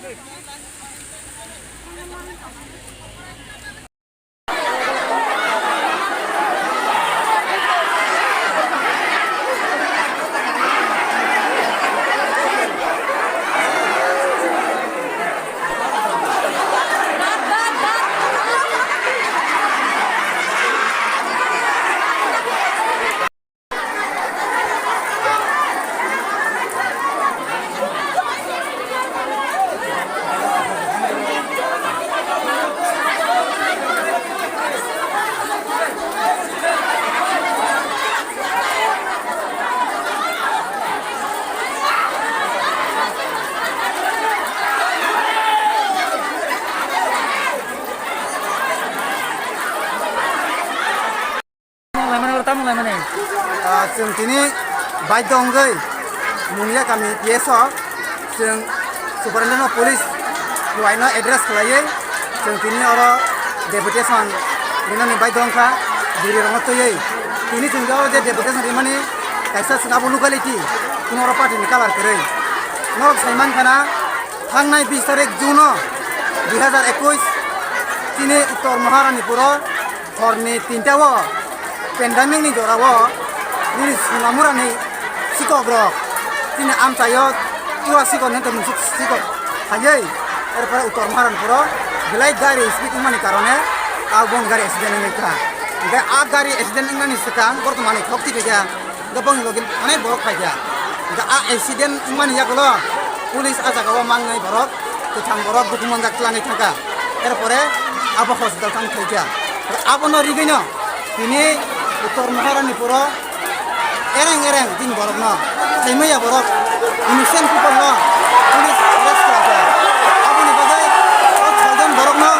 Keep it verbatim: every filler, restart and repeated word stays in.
Laimani oro tamo laimani? Ah, chwng tini baidho wngwi Mungia kami P S o chwng Superintendent of Police Kuwaino address khlaiwi chwng tini oro deputation rinani baidho wngkha, bwrwi rokno twiwi. Tini chwng oro je deputation rimani kaisa chwng abo locality, kuno oro party ni colour kwrwi. Norok sai mankha na, thangnai bis tarik June o dui hazar ekwis chini Uttor Maharanipur o horni tinta o pandemic ni jora o nini Sonamura ni sikok rok chini amchai o tua sikok ni tongmung sikok phaiwi, erpore Uttor Maharanipur o belai gari speed wngmani karone a bon gari accident wngwi kha. Hingke a gari accident wngnani swkang borok manwi khok twi phaikha. Hingke bongni logi onek borok phaikha. Hingke a accident wngmani yagulo police a jaga o mangnai borok, kwthang borok bukhuk manjak twlangwi thangkha. Erpore abo hospital thang thaikha. Abono rigwino tini Uttor Maharanipuro ereng ereng tin borokno, saimaya borok, innocent people no police arrest khlakha. Aboni bagwi o soijon borokno